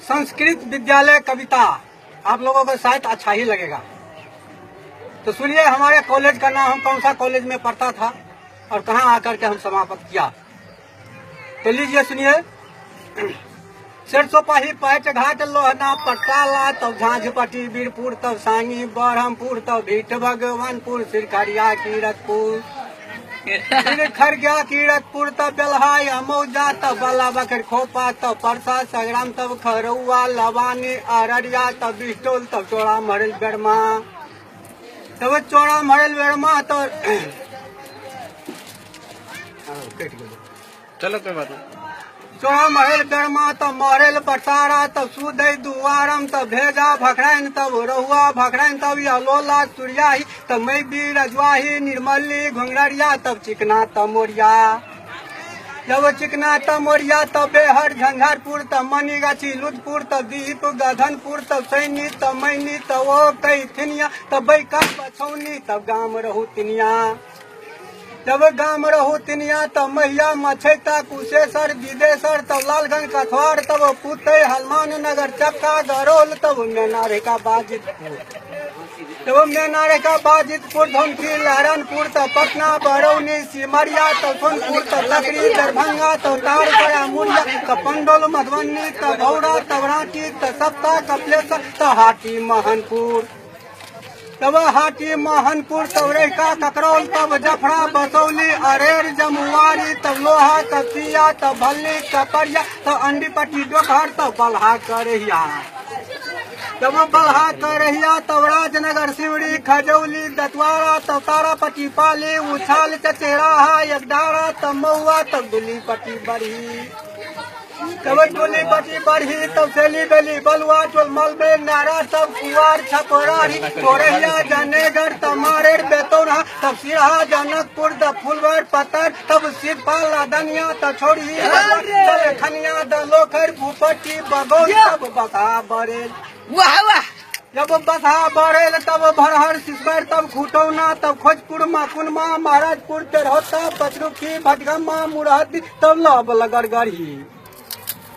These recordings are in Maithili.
संस्कृत विद्यालय कविता आप लोगों को शायद अच्छा ही लगेगा। तो सुनिए, हमारे कॉलेज का नाम, हम कौन सा कॉलेज में पढ़ता था और कहाँ आकर के हम समाप्त किया। तो लीजिए सुनिए। सरसोपाही पैठ घाट लोहना पटसाला तब झांझपट्टी वीरपुर तब सांगी बरहमपुर तब भीठ भगवानपुर सिरखरिया कीरतपुर फिर खरगिया कीरतपुर तब बेलहाय अमौजा तब बला बखर खोपा तब परसा सगराम तब खरौआ लवानी अररिया तब बिस्टोल तब चोरा मरल बेरमा तब चोरा मरल बेरमा तो कटि गेलै। चलो कोई बात नहीं। चोरा मरल बेरमा तब मरल बरसारा तब सुदै दुआरम तब भेजा भखराइन तब रहुआ भखराइन तब यलोला सूर्याही तब मैबी रजवाही निर्मली घुंघरिया तब चिकना तमोरिया जब चिकना तमोरिया तब बेहर झंझारपुर तब मनीगाछी लुधपुर तब दीप गधनपुर तब सैनी तब मैनी तब ओ कैथिनिया तब बैका बछौनी तब गाम रहू तिनिया जब गाम रहू तिनिया तब मैया मछैता कुशेश्वर विदेशर तब लालगंज कथवार तब पुतै हनुमान नगर चक्का गरौल तब मेनारेका बाजितपुर तब मेनारेका बाजितपुर धमकी लहरनपुर तब पटना बरौनी सिमरिया तब सोनपुर तब लकड़ी दरभंगा तब तारपड़ा मुड़िया तब पंडौल मधुबनी तब भौरा तब रांची तब सप्ता कपिलेश्वर तब हाटी मोहनपुर तब हाटी मोहनपुर तब रैका ककरौल तब जफरा बसौली अरेर जमुआरी तब लोहा तब सिया तब भल्ली कपरिया तब अंडीपट्टी डोकहर तब बलहा करहिया तब बलहा करहिया तब राजनगर सिवड़ी खजौली दतवारा तब तारापट्टी पाली उछाल चचेराहा एकडारा तब महुआ तब दुलीपट्टी बरही तब टोली पटी बढ़ी तब सेली बेली बलुआ टोल मलबे नारा तब कुआर छपरारी कोरहिया जनेगर तमारे बेतौरा तब सिरहा जनकपुर तब फुलवर पतर तब सिरपाल दनिया तब छोड़ी तब खनिया दलोखर भूपट्टी बगौल तब बसा बरेल वाह वाह। जब बसहा बरेल तब भरहर सिसवर तब खुटौना तब खोजपुर मकुनमा महाराजपुर तेरहोता पचरुखी भटगम्मा मुरहदी तब लब लगड़ गढ़ी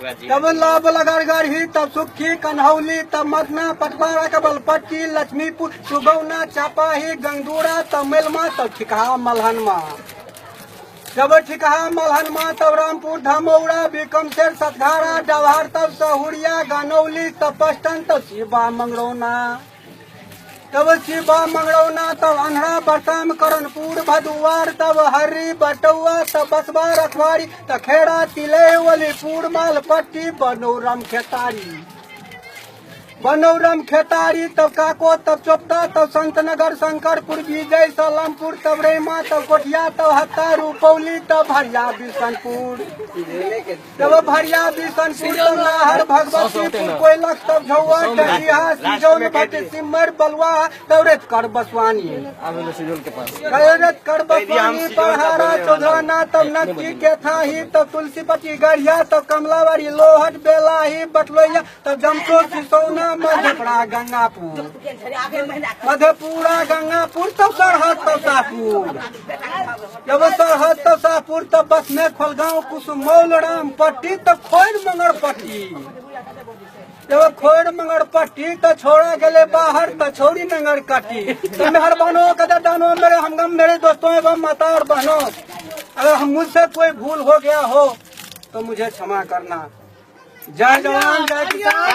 तब लब लगड़ गढ़ी तब सुखी कन्हौली तब मदना पटवारा कबलपट्टी लक्ष्मीपुर सुगौना चापाही गंगदूरा तब मेलमा तब ठिकहा मलहनमा जब ठिकहा मलहनमा तब रामपुर धमौरा बिकमशेर सतघारा डवहर तब सहुरिया गनौली तब पस्टन तब शिवा मंगरौना तब शिवा मंगरौना तब अन्हरा बरसाम करणपुर भदुआर तब हर्री बटौआ तब बसवा रखवारी तब खेड़ा तिले वलीपुर मालपट्टी बनौरम खेतारी बनौरम खेतारी तब काको तब चोपता तब संतनगर शंकरपुर विजय सलमपुर तब रेमा तब कोठिया तब हत्ता रुपौली तब भरिया बिशनपुर तब भरिया बिशनपुर तब नाहर भगवतीपुर कोयलख तब झौआ टंगिया सिजौल भट्ट सिमर बलुआ तब रेतकर बसवानी सिजोल के पास रेतकर बसवानी पढ़ारा चौधराना तब नक्की के थाही तब तुलसीपति गढ़िया तब कमलावारी लोहट बेलाही बटलोइया तब जमसो सिसौना मधेपुरा गंगापुर मधेपुरा गंगापुर तब सरहद तब शाहपुर जब सरहद तब शाहपुर तब बस में खोलगांव कुसुमौल राम पट्टी तब खोर मंगर पट्टी जब खोर मंगर पट्टी तो छोड़ा गले बाहर तो छोड़ी नंगर कटी तो मेहरबानो कदरदानो मेरे हमगम मेरे दोस्तों एवं माता और बहनों, अगर हम मुझसे कोई भूल हो गया हो तो मुझे क्षमा करना। जय जवान जय किसान।